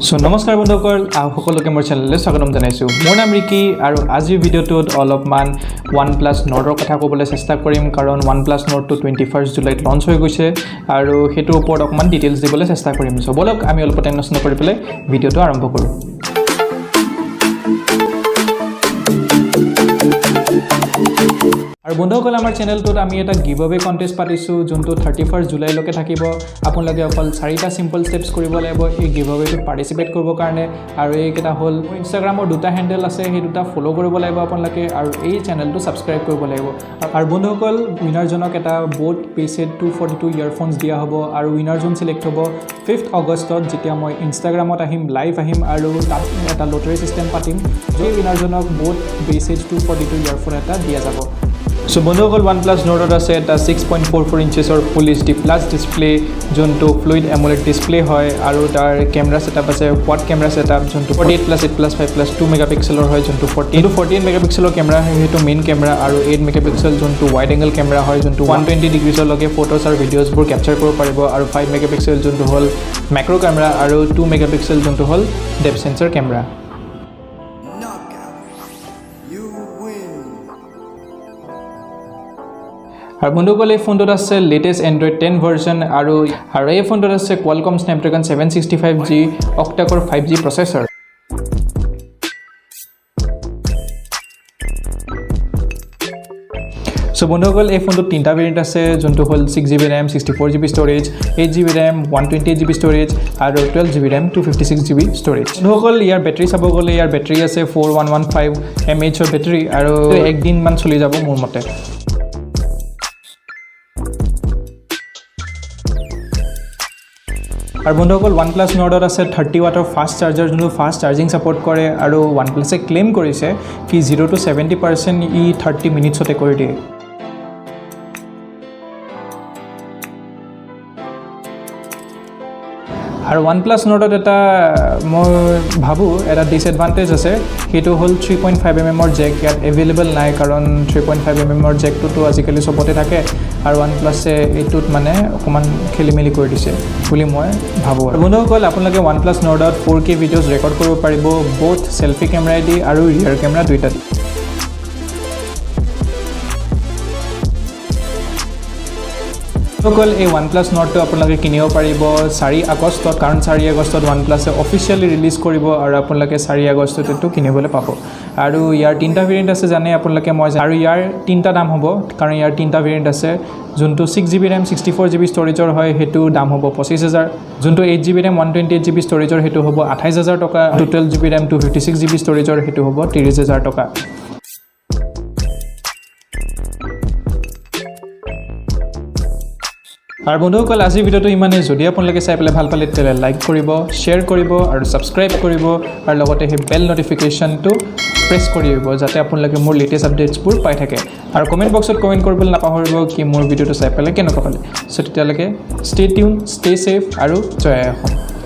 চ' নমস্কাৰ বন্ধুসকল, সকলোকে মোৰ চেনেললৈ স্বাগতম জনাইছোঁ। মোৰ নাম ৰিকি আৰু আজিৰ ভিডিঅ'টোত অলপমান ওৱান প্লাছ নৰ্ডৰ কথা ক'বলৈ চেষ্টা কৰিম, কাৰণ ওৱান প্লাছ নৰ্ডটো 21 জুলাইত লঞ্চ হৈ গৈছে আৰু সেইটোৰ ওপৰত অকণমান ডিটেইলছ দিবলৈ চেষ্টা কৰিম। চ' ব'লক, আমি অলপ টাইম নষ্ট নকৰি পেলাই ভিডিঅ'টো আৰম্ভ কৰোঁ। আৰু বন্ধুসকল, আমাৰ চেনেলটোত আমি এটা গিভ আৱে কণ্টেষ্ট পাতিছোঁ, যোনটো 31 জুলাইলৈকে থাকিব। আপোনালোকে অকল চাৰিটা চিম্পল ষ্টেপছ কৰিব লাগিব এই গিভ আৱেটোত পাৰ্টিচিপেট কৰিবৰ কাৰণে। আৰু এইকেইটা হ'ল, মোৰ ইনষ্টাগ্ৰামৰ দুটা হেণ্ডেল আছে, সেই দুটা ফ'ল' কৰিব লাগিব আপোনালোকে আৰু এই চেনেলটো ছাবস্ক্ৰাইব কৰিব লাগিব। আৰু বন্ধুসকল, উইনাৰজনক এটা বোট বেচেড 242 ইয়েৰফোনছ দিয়া হ'ব আৰু উইনাৰজন চিলেক্ট হ'ব 5 আগষ্টত, যেতিয়া মই ইনষ্টাগ্ৰামত আহিম, লাইভ আহিম আৰু তাত এটা লটাৰী ছিষ্টেম পাতিম, য'ত উইনাৰজনক বোট বেচেড 242 ইয়েৰফোন এটা দিয়া যাব। চ' বন্ধুসকল, ওৱান প্লাছ নৰ্ডত আছে এটা 6.44 ইঞ্চেছৰ ফুল এইচডি প্লাছ ডিছপ্লে, যোনটো ফ্লুইড এমোলেড ডিছপ্লে হয়। আৰু তাৰ কেমেৰা ছেটআপ আছে কোৱাড কেমেৰা ছেটআপ, যোনটো 48 + 8 + 5 + 2 মেগাপিক্সেলৰ হয়, যোনটো 48 মেগাপিক্সেলৰ কেমেৰা হয়, সেইটো মেইন কেমেৰা। আৰু 8 মেগাপিক্সেল যোনটো ৱাইড এংগল কেমেৰা হয়, যোনটো 120 ডিগ্ৰীজলৈকে ফটোজ আৰু ভিডিঅ'জবোৰ কেপচাৰ কৰিব পাৰিব। আৰু 5 মেগাপিক্সেল যোনটো হ'ল মেক্ৰ' কেমেৰা আৰু 2 মেগাপিক্সেল যোনটো হ'ল depth sensor camera. Knockout. You win. আৰু বন্ধুসকল, এই ফোনটোত আছে লেটেষ্ট এণ্ড্ৰইড 10 ভাৰ্জন আৰু আৰু এই ফোনটোত আছে Qualcomm Snapdragon 765G octa-core 5G processor। So বন্ধুসকল, এই ফোনটোত তিনিটা ভেৰিয়েণ্ট আছে, যোনটো হ'ল 6 GB RAM, 64 GB storage, 8 GB RAM, 128 GB storage আৰু 12 GB RAM, 256 GB storage। বন্ধুসকল, ইয়াৰ বেটেৰী চাব গ'লে ইয়াৰ বেটেৰী আছে 4115 এম এইচৰ বেটেৰী আৰু একদিনমান চলি যাব মোৰ মতে। আৰু বন্ধুসকল, ওৱান প্লাছ নৰ্ডত আছে 30 ৱাটৰ ফাষ্ট চাৰ্জাৰ, যোনটো ফাষ্ট চাৰ্জিং ছাপৰ্ট কৰে। আৰু ওৱান প্লাছে ক্লেইম কৰিছে কি 0 টু 70% ই 30 মিনিটছতে কৰি দিয়ে। আৰু ওৱান প্লাছ নৰ্ডত এটা মই ভাবোঁ এটা ডিছএডভান্টেজ আছে, সেইটো হ'ল 3.5 এম এমৰ জেক ইয়াত এভেইলেবল নাই, কাৰণ 3.5 এম এমৰ জেকটোতো আজিকালি চবতে থাকে আৰু ওৱান প্লাছে এইটোত মানে অকণমান খেলি মেলি কৰি দিছে বুলি মই ভাবোঁ। আৰু বন্ধুসকল, আপোনালোকে ওৱান প্লাছ নৰ্ডত 4K videos record কৰিব পাৰিব, ব'থ চেল্ফি কেমেৰাই দি আৰু ৰিয়াৰ কেমেৰা দুইটা দি। অকল এই ওৱান প্লাছ নৰ্ডটো আপোনালোকে কিনিব পাৰিব 4 আগষ্টত, কাৰণ 4 আগষ্টত ওৱান প্লাছে অফিচিয়েলি ৰিলিজ কৰিব আৰু আপোনালোকে 4 আগষ্টত এইটো কিনিবলৈ পাব। আৰু ইয়াৰ তিনিটা ভেৰিয়েণ্ট আছে, জানে আপোনালোকে মই। আৰু ইয়াৰ তিনিটা দাম হ'ব, কাৰণ ইয়াৰ তিনিটা ভেৰিয়েণ্ট আছে। যোনটো 6 GB RAM, 64 GB ষ্ট'ৰেজৰ হয়, সেইটো দাম হ'ব 25,000। যোনটো 8 GB RAM, 128 GB ষ্ট'ৰেজৰ, সেইটো হ'ব 28,000 টকা। 12 GB RAM, 256 GB ষ্ট'ৰেজৰ, সেইটো হ'ব 30,000 টকা। আৰু বন্ধুসকল, আজিৰ ভিডিঅ'টো ইমানেই। যদি আপোনালোকে চাই পেলাই ভাল পালে, তেতিয়াহ'লে লাইক কৰিব, শ্বেয়াৰ কৰিব আৰু ছাবস্ক্ৰাইব কৰিব আৰু লগতে সেই বেল ন'টিফিকেশ্যনটো প্ৰেছ কৰি দিব, যাতে আপোনালোকে মোৰ লেটেষ্ট আপডেটছবোৰ পাই থাকে। আৰু কমেণ্ট বক্সত কমেণ্ট কৰিবলৈ নাপাহৰিব কি মোৰ ভিডিঅ'টো চাই পেলাই কেনেকুৱা পালে। চ' তেতিয়ালৈকে ষ্টে টিউন, ষ্টে ছেফ আৰু জয় আই অসম।